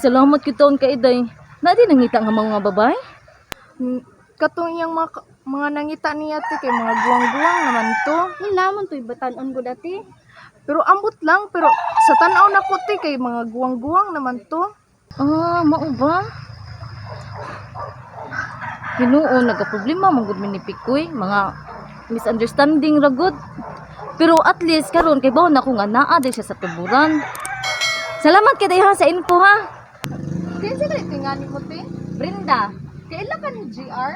salamat gyud taon kay Iday. Na di nangita nga mga babae? Katong iyang mga nangita niya te kay mga guwang-guwang naman to. Wala man to'y batan-on gud ate. Pero ambot lang, pero sa tan-aw nako te kay mga guwang-guwang naman to. Ah, mao ba? Hinuon, nagka-problema man gud mi ni Pikoy, mga misunderstanding ra gud. Pero at least karon kay bawon ako nga naa di siya sa tuburan. Salamat kay ha sa info ha. Kinsa na tingani mo te? Brenda, Kaila ka ni GR?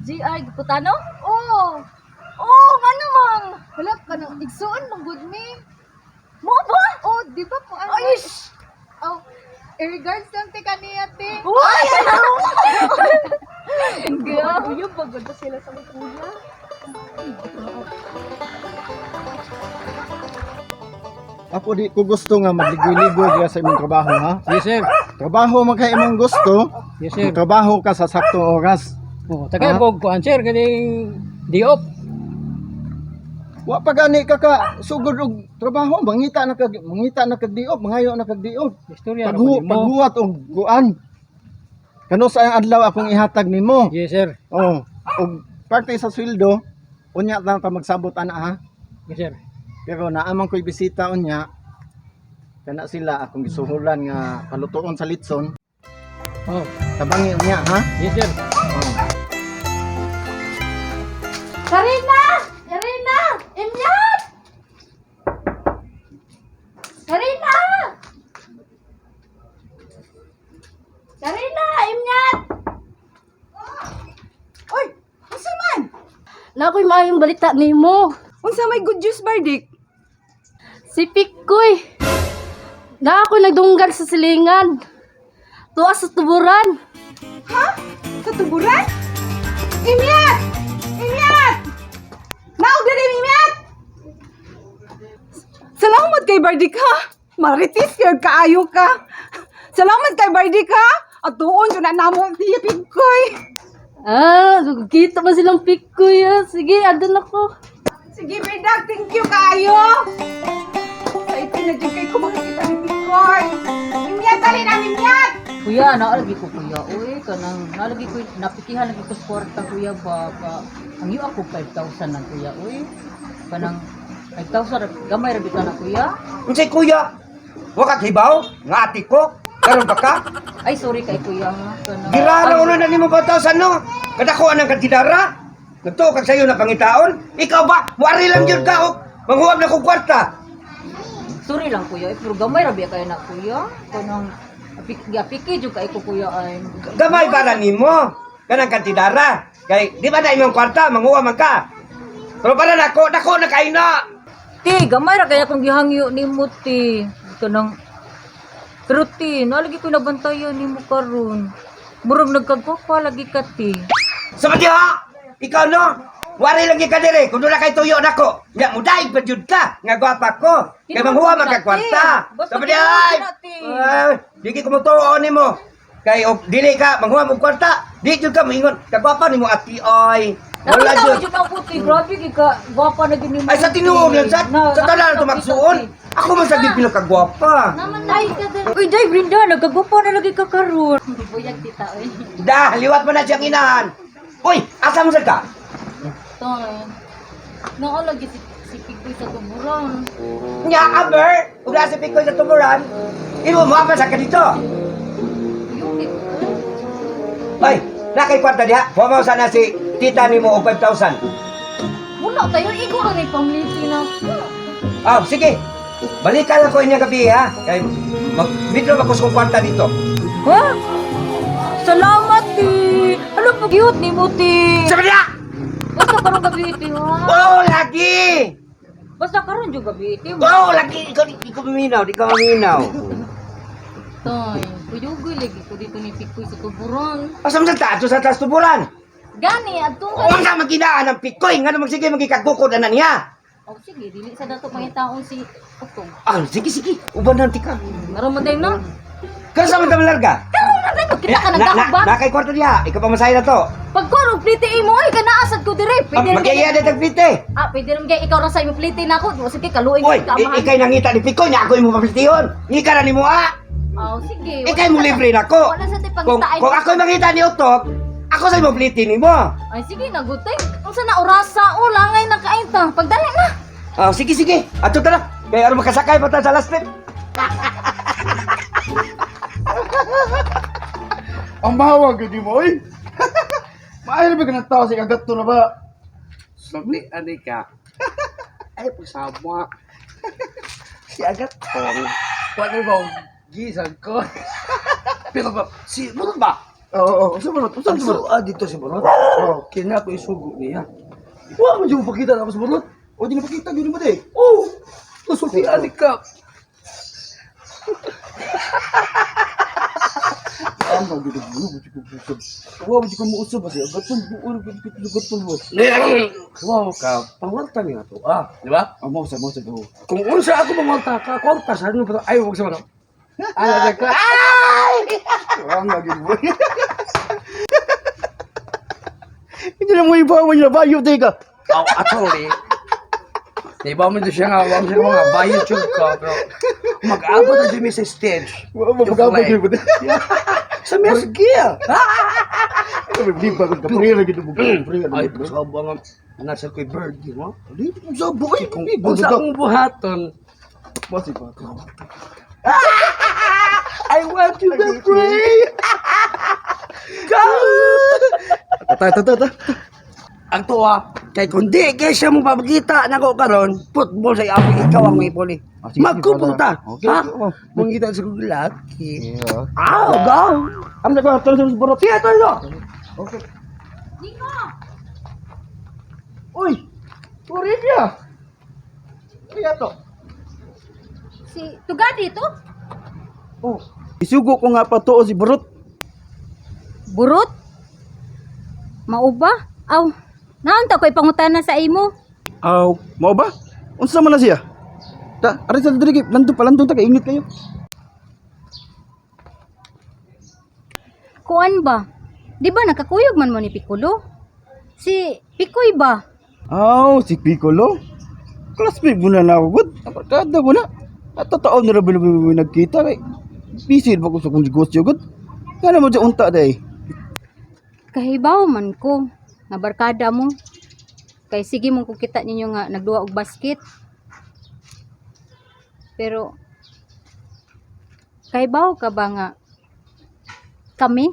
GR Giputano? Oo. Oh, nga naman. Wala ka nang igsuon man gud mi. Mo ba? Oh, di ba po ano? Ay, sh! Oh, in regards lang te kaniya te. Uy! Uyab ba gud sila sa kuya? Ako di ko gusto nga magligoy-ligoy diya sa imong trabaho ha. Yes, sir. Trabaho man kay imong gusto. Yes, sir. Trabaho ka sa saktong oras. Oh, tagay ko kuan sir kaning di off. Wa pa gani ka ka sugod og trabaho, mangita na kag diop, mangayo na kag diop. Istorya ra Paghu ko nimo. Paghuwat og kuan. Kano sa ang adlaw akong ihatag nimo? Yes, sir. Oh, og parte sa sweldo, unya na ta magsabot ana ha. Yes, sir. Pero naaman ko'y bisita unya. Kana sila akong gisuhulan nga palutoon sa litson. Oh, Tabangi unya ha. yes, sir. Oh. Karina! Karina! Imyat! Karina! Karina! Imyat! Oy, unsa man? Na ako'y maayong balita nimo. Unsa may good news, Bardik? Si Pikoy. Na ako nagdunggan sa silingan. Tuwa sa tuburan. Ha? Sa tuburan? Imyat! Imyat! Naog na rin, Imyat! Salamat kay Bardik, ha? Maritis kayo kaayo ka. Salamat kay Bardik, ha? At tuon yun na namo siya Pikoy. Ah, kita ba silang Pikoy? Ah? Sige, andun ako. Sige, Bardak, thank you kaayo. Sa ito na dyan kay kumakita ni Pikoy. Imyat, dali na, Imyat! Kuya, naalagi ko kuya. Uy, kanang naalagi ko napikihan lagi ko sa kwarta kuya ba ka. Ang iyo ako 5,000 lang kuya. Uy, kanang 5,000 gamay ra bitaw na kuya. Unsay kuya? Wa ka hibaw? Nga ati ko? Karon ba ka? Ay, sorry kay kuya ha. Kanang Girara uno na nimo 5,000 no. Kadako anang kantidara. Nagtuo kag sayo na pangitaon. Ikaw ba? Muari lang jud ka og manghuwam na kog kwarta. Sorry lang kuya, eh, pero gamay ra biya kay na kuya. Kanang apiki jud kay ko kuya ay. Gamay para nimo. Kanang kantidara. Kay di ba na imong kwarta manghuwam man ka. Pero para nako, dako na kay na. Ti, gamay ra kay akong gihangyo nimo ti. Kanang pero ti, naalagi ko nabantayan nimo karon. Murag nagkagwapa lagi ka ti. Sa ha? Ikaw no? Wari lang gyud ka dire kun wala kay tuyo nako. Nya mudaig pa jud ka nga gwapa ko. Kay manghuwam man ka kwarta. Basta Sa ay. tinuod na, ti. Ay, di ko mutuo nimo. Kay og dili ka manghuwam og kwarta, di jud ka moingon kagwapa nimo ati ay. Wala Nakita ko jud. jud ako ti, grabe gid ka gwapa na gid nimo. Ay sa tinuod lang sa tanan Nakita tumaksuon. ti. Ako man sa gid pinakagwapa. Naman lagi ka din. Uy, day Brenda, nagkagwapa na lagi ka karon. Buyag tita oy. Dah, liwat mo na siyang inahan. Uy, asa mo sad ka? Toy. Naa lagi si Pikoy sa tuburan. Nya aber, ug nasa pikoy sa tumuran. Imo mo apa sa ka dito? Yung Pikoy. Ay, nakay kwarta diha. Huwag mo sana si tita nimo og 5,000. Wala tayo igo ra ni pamliti na. Ah, sige. Balikan lang ko inyong gabi ha. Kay mag-withdraw ako sa kong kwarta dito. Ha? Salamat ti. Ano pa cute nimo ti? Sabi niya! Basta karon gabi ti ha. Oo, lagi! Basta karon jud gabi ti. Oo, lagi! Ikaw, di ko maminaw, di ko maminaw. Toy, kuyugoy lagi ko dito ni Pikoy sa tuburan. Asa mo sa taas sa taas tuburan? Gani adto ka. Huwag sa maginaan ang pikoy. Nga naman sige, magikagukod na niya. Oh, sige, dili sa dato pangitaon si Utong. Ah, sige, sige. Uban na ka. Meron mo din no? Kaya sa man larga? Karon na tayo kita ka nagdako ba? Na, kay kwarta diha. Ikaw pa masahe na to. Pagkuan og plite imo ay kanaasad ko dire. Pwede rin Mag-iya na tagplite. Ah, pwede rin kay ikaw ra sa imo plite na ako. Sige, kaluoy Uy, ko ka amahan. ikay nangita ni Pikoy na ako imo paplitihon. Ngika na nimo ah. Oh, sige. Ikay mo libre nako. Wala sa Kung, tipangitain. kung ako'y mangita ni Utok, ako sa'y moblitin nimo. Ay, sige, nagutay. Unsa na orasa? O, langay na kain ta. Pagdali na. Ah, sige, sige. Ato ta na. Kaya aron makasakay pa ta sa last trip. Ang bawag gud mo oy. Maayo ba kanang tao sa kagato na ba? Sabli ani ka. Ay pagsama. Si Agatong. Wala ba gisag ko? Pero ba, si Burot ba? Oo, oo, unsa ba? Unsa Ang ba? suwa dito si Burot. Oo. Kaya ako isugo niya. Wa man jud pakita na ako sa Burot. O di na pakita gyud mo day. Oh! Nasulti ani ka. Ang bawag gud mo, gud ko usab. Wa man jud ko muusab ba siya? Agatong buon gud ko agatong mo. Wow ka, pangwarta niya to. Ah, di ba? Ah, mo sa mo sa go. Kung unsa ako mangwarta ka, kwarta sa ano pero ay wag sa ano. Ay, ko. Ay! Ang lagi mo. Hindi na mo ibawan niya bayo day ka. Oh, actually, di ba mo siya nga, wag siya mga bayot yung ka, pero mag-abot na siya sa stage. Wa mo magabot gyud mo. Sa mes gear. Di ba kung kapre lagi mo kapre. Ay, pasaba nga, nasa ko'y bird, di mo? Di sa boy. Kung kung sa akong buhaton, Masi ba? I want you to pray. Go! Ta ta ta ta. Ang tuwa, kay kung di kay siya mo papakita nako karon, football sa apo ikaw ang may puli. Ah, sige, sige, Magkupunta. wala. Okay, Ha? okay, oh. Mangita sa kong laki. Yeah. Ah, go! Am na ko sa borot. Sige, tol. Okay. Nico. Uy. Olivia. Kaya to. Si Tugadi to? Oh. Isugo ko nga pa to si Borot. Burot? Mauba? Aw, naunta ko'y pangutana sa imo. Aw, mao ba? Unsa man na siya? Ta, ari sa diri kay landong palandong ta kay init kayo. Kuan ba? Di ba nakakuyog man mo ni Piccolo? Si Pikoy ba? Aw, si Piccolo. Classmate mo na na ako, good. Kada ko na. At totoo na rin ba nagkita kay. Busy ba ko sa kong negosyo, good. Kana mo dyan unta day. Kahibaw man ko nga barkada mo. Kay sige mong kukita ninyo nga nagduwa og basket. Pero kahibaw ka ba nga kami?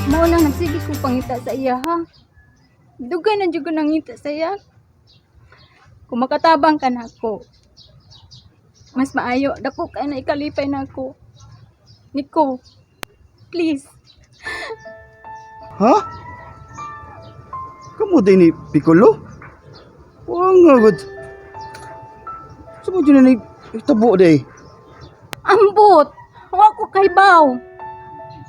Mao nang nagsige ko pangita sa iya ha. Dugay na jud ko nangita sa iya. Kung makatabang ka nako. Mas maayo dako kay na ikalipay nako. Nico, please. Ha? Kamu din ni Piccolo? Wa nga, good. Sa mo dyan na ni tabo day. Ambot! Wa ko kahibaw.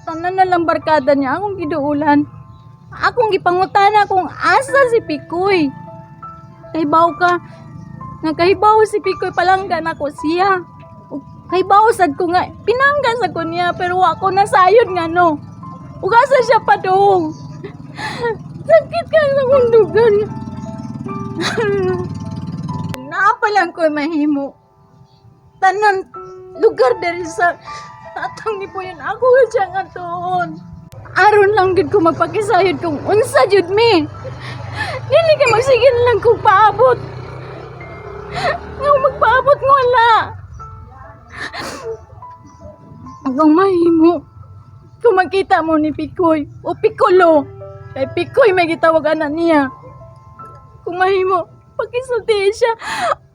Tanan na lang barkada niya akong giduulan. Akong gipangutana kung asa si Pikoy. Kahibaw ka. Nga kahibaw si Pikoy palangga nako siya. Ug kahibaw sad ko nga pinangga sa ko niya pero wa ko nasayod nga no. Ug asa siya padung. Sakit ka sa akong dugan. Naa pa lang ko'y mahimo tanan lugar diri sa atong nipuyon ako nga siya nga tuon. Aron lang gid ko magpakisayod kung unsa jud mi. Dili kay magsige na lang kong paabot. Nga magpaabot mo wala. Ang mahimo. Kung makita mo ni Pikoy o Piccolo, kay Pikoy may gitawag anak niya. Kung mahimo, pakisultihin siya.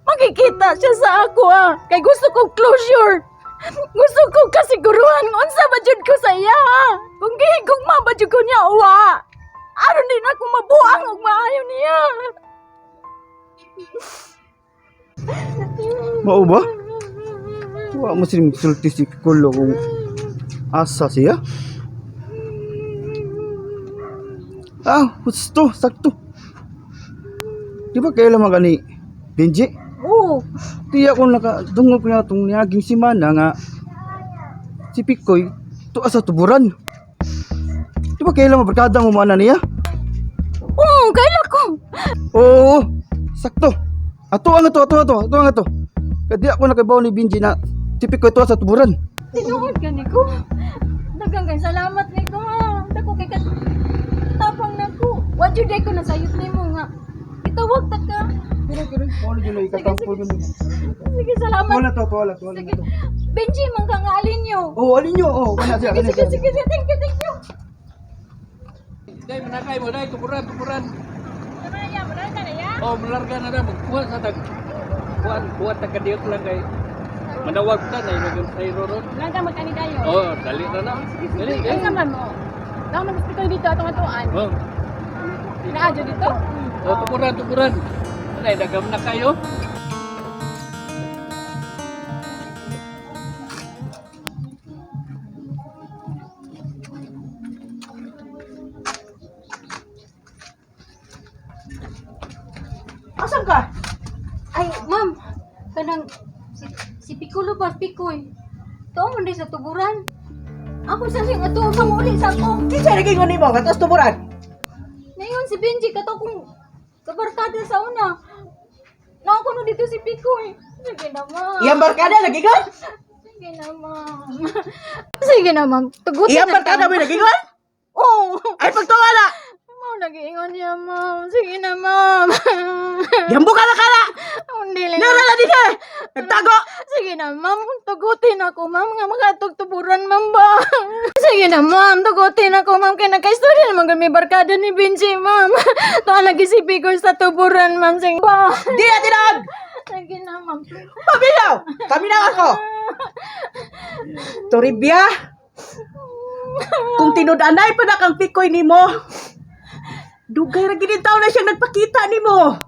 Makikita siya sa ako ah. Kay gusto kong closure. Gusto kong kasiguruhan kung unsa ba jud ko sa iya ah. Kung gihigugma ba jud ko niya uwa. Aron din ako mabuang og maayo niya. Mao ba? Wa mo sila magsulti si Piccolo kung asa siya. Ah, husto, sakto. Di ba kailan man gani Benji? Oo. Tiya ko nakadungog na itong niaging simana nga si Pikoy tuwa sa tuburan. Di ba kailan mabarkada mo mana niya? Oo, kaila ko. Oo, sakto. Ato ang ato, ato, ato, ato ang ato. Kadi ako nakabaw ni Benji na Si Picoy tuwa sa tuburan. Tinuod ka niko. Daghang kay salamat niko ha. Dako kay kat tapang nako. Wa jud ko nasayot nimo nga. Gitawag ta ka. Wala jud ikatampol gud. Sige, salamat. Wala to, wala to, wala Sige. to. Benji, man ka nga alin nyo. Oh, alin nyo? Oh, wala siya. Sige, sige, sige, sige. Thank you, thank you. Dai manakay mo dai tuburan tuburan. Oh, malarga na na magkuha sa tag kuan kuha tag kadiyot lang kay manawag ta na inog sa ron. Lang ka magkani dayon. Oh, dali na na. Dali. Ay naman mo. Daw man hospital dito atong atuan. Oh, Naa jud dito. oh tuburan tuburan. Dai dagam na kayo. Asan ka? Ay, ma'am. Kanang si Piccolo ba, Picoy. Tuo man sa tuburan. Ako sa siyang ato, manguli sa ako. Kinsa naging nimo nga tos tuburan? Ngayon si Benji kato kung kabarkada sa una. Naako no dito si Picoy. Sige na, ma'am. Iyang barkada nagingon? Sige na, ma'am. Sige na, ma'am. Tugutin Iyang na barkada ta. mo nagingon? Oo. Ay pagtuwa na. Mao nagiingon niya, ma'am. Sige na, ma'am. Yambo ka na kala. Hindi lang. Nara na din eh. Nagtago. Sige na, ma'am. Tugutin ako, ma'am. Nga makatugtuburan, ma'am ba? Sige na, ma'am. Tugutin ako, ma'am. Kaya nagka-istorya naman kami barkada ni Benji, ma'am. Tuwa lagi si Picoy sa tuburan, ma'am. Sige ba? Di na tinog. Sige na, ma'am. Paminaw. Kami na ako. Toribia. Kung tinud-anay pa na kang pikoy nimo. Dugay ra gid taon na siyang nagpakita nimo.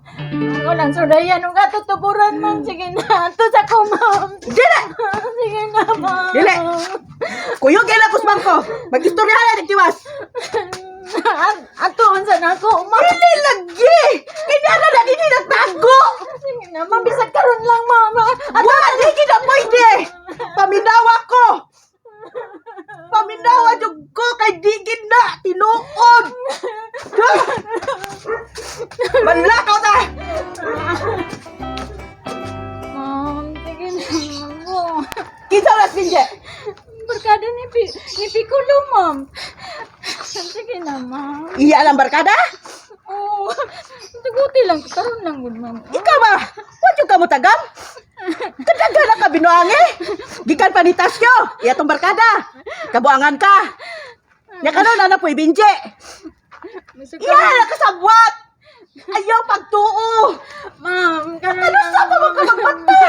Ako lang, surayan. Nung katutuburan, ma'am. Sige na. Atos ako, ma'am. Dili. Sige na, ma'am. Dili. Kuyog ila kus bangko. Magistorya na tiwas. Atoon sa nako, ma'am. Dili lagi. Kaya na na dili nagtago. Sige na, ma'am. Bisag karon lang, ma'am. Wa di gid na pwede. Paminawa ko. Paminawa jud ko kay di gid na tinuod. Manlakaw ta. Ma'am, sige na, ma'am. Kinsa ulas Binje? Barkada ni Piccolo, ma'am. Sige na, ma'am. Iya lang barkada? Oo. Tuguti lang. Karon lang, gud, ma'am. Ikaw ba? Wa jud ka mo tagam? Kadaga na ka binuangi. Gikan pa ni Tasyo. Iya tong barkada. Kabuangan ka. Nya kanon ana po'y Binje. Iya na kasabwat. Ayaw pagtuo. Ma'am, karon Ano lang. sa pa man ka magmata?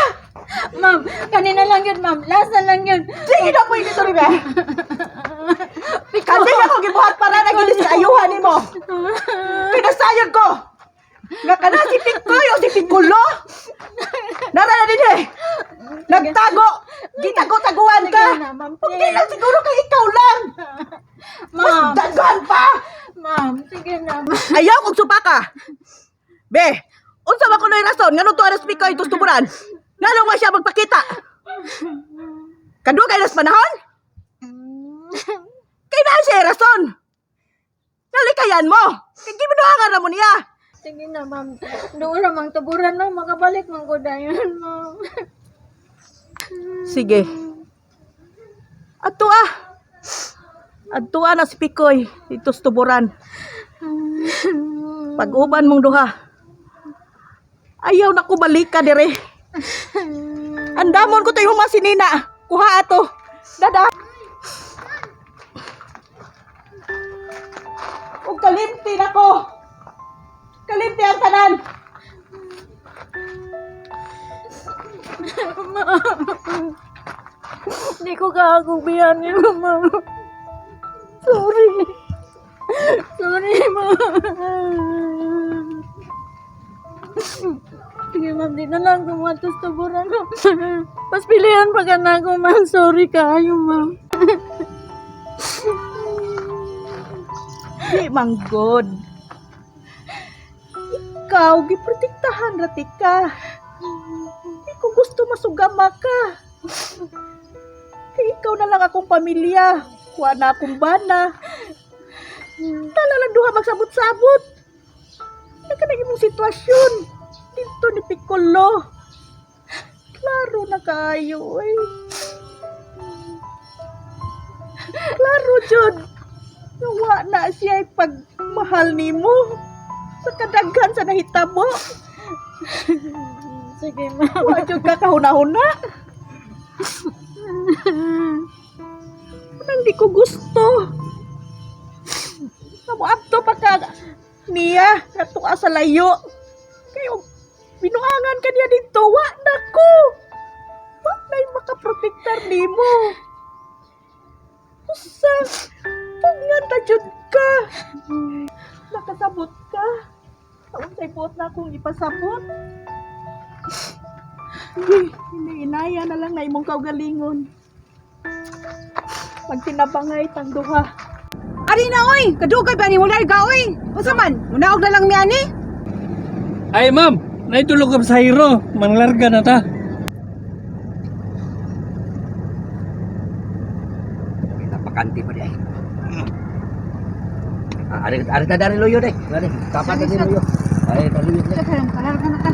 Ma'am, kanina lang yun, ma'am. Last na lang yun. Sige na po dito rin eh. Kasi ako gibuhat para na ginis kaayuhan nimo. Pinasayon ko. Nga kana si Pikoy o si Piccolo. Nara na din eh. Nagtago. Gitago-taguan ka. Sige na, ma'am. Hindi lang siguro kay ikaw lang. Mas Ma'am, daghan pa. ma'am, sige na, ma'am. Ayaw kog supaka. Be, unsa ba kunoy rason nganong tuwa na si Pikoy tustuburan? Nganong wa siya magpakita? Kadugay nas panahon? Kay naa siya rason. Nalikayan mo. Kay gibinuangan ra mo niya. Sige na, ma'am. Doon ra mang tuburan, ma'am. Makabalik man ko dayon, ma'am. Sige. Adto ah. Adto ah na si Pikoy dito sa tuburan. Pag-uban mong duha. Ayaw na ko balik ka dire. Andamon ko tayo masinina. Kuha ato. Dada. Og kalimti na ko. Kalimti ang tanan. Hindi ko kakagubihan niyo, ma'am. Sorry. Sorry, ma'am. Sige, ma'am. Di na lang kumatos tuburan ko. Mas pilihan pa ka na ako, ma'am. Sorry kaayo, ma'am. Di manggod. Ikaw, giprotektahan rati ka. Di ko gusto masugama ka. Kay ikaw na lang akong pamilya. Kuha na akong bana. Tala lang duha magsabot-sabot. Nagkanang imong sitwasyon. Dito ni Piccolo. Klaro na kaayo, oy. Klaro jud. Wa na siya pagmahal nimo sa kadaghan sa nahitabo. Sige, ma. Wa jud ka kahuna-huna. Anong di ko gusto. Kamuadto pa ka niya natuka sa layo. Kayo binuangan ka niya dito. Wa na ko. Wa na'y makaprotektar nimo. Usa, pungan ta jud ka. Nakasabot ka. Unsay buot na akong ipasabot. Sige, hinihinaya na lang na imong kaugalingon. Pagtinabangay tang duha. Ari na oy, kadugay ba ni wala ga oy? Unsa man? Munaog na lang mi ani. Ay ma'am, naitulog ka sa hero. Manglarga na ta. Napakante pa di ay. Ah, ari ari ta dari loyo dai. Ari, kapat ta dari loyo. Ari ta loyo. Kalarga na ta.